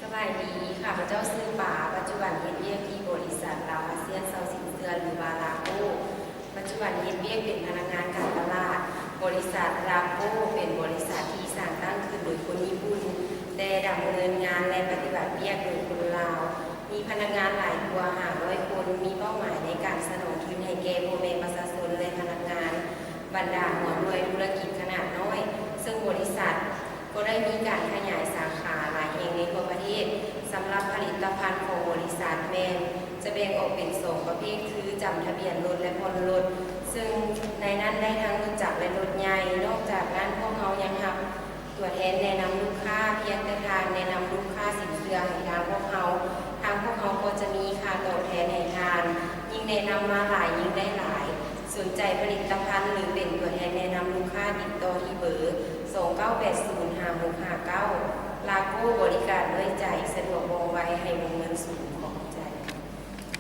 ສະບາຍດີ, ຂ້າພະເຈົ້າຊື່ປາ, ປັດຈຸບັນເຮັດວຽກທີ່ບໍລິສັດລາວອາຊຽນເຊົ່າສິນເຊື່ອ ຫຼືວ່າ ລາໂກ້. ປັດຈຸບັນເຮັດວຽກເປັນພະນັກງານການຕະຫຼາດ. ບໍລິສັດລາໂກ້ເປັນບໍລິສັດທີ່ສ້າງຕັ້ງຂຶ້ນໂດຍຄົນຍີ່ປຸ່ນ, ແຕ່ດຳເນີນງານ ແລະ ປະຕິບັດວຽກໂດຍຄົນລາວ. ມີພະນັກງານຫຼາຍກວ່າຫ້າຮ້ອຍຄົນ, ມີເປົ້າໝາຍໃນການສະໜອງທຶນໃຫ້ແກ່ພໍ່ແມ່ປະຊາຊົນ ແລະ ພະນັກງານບັນດາຫົວໜ່ວຍທຸລະກິດຂະໜາດນ້ອຍ, ເຊິ່ງບໍລິສັດ ກໍໄດ້ມີການຂະຫຍາຍສາຂາຫຼາຍແຫ່ງໃນທົ່ວປະເທດ. ສຳລັບຜະລິດຕະພັນຂອງບໍລິສັດແມ່ນຈະແບ່ງອອກເປັນສອງປະເພດ ຄືຈຳທະບຽນລົດ ແລະ ຜ່ອນລົດ, ເຊິ່ງໃນນັ້ນໄດ້ທັງລົດຈັກ ແລະ ລົດໃຫຍ່. ນອກຈາກນັ້ນ, ພວກເຮົາຍັງຮັບຕົວແທນແນະນຳລູກຄ້າ. ພຽງແຕ່ທ່ານແນະນຳລູກຄ້າສິນເຊື່ອໃຫ້ທາງພວກເຮົາ, ທາງພວກເຮົາກໍຈະມີຄ່າຕອບແທນໃຫ້ທ່ານ. ຍິ່ງແນະນຳມາຫຼາຍ, ຍິ່ງໄດ້ຫຼາຍ. ສົນໃຈຜະລິດຕະພັນ ຫຼື ເປັນຕົວແທນແນະນຳລູກຄ້າ? ຕິດຕໍ່ທີ່ເບີ ສອງເກົ້າແປດສູນ ຫ້າຫົກ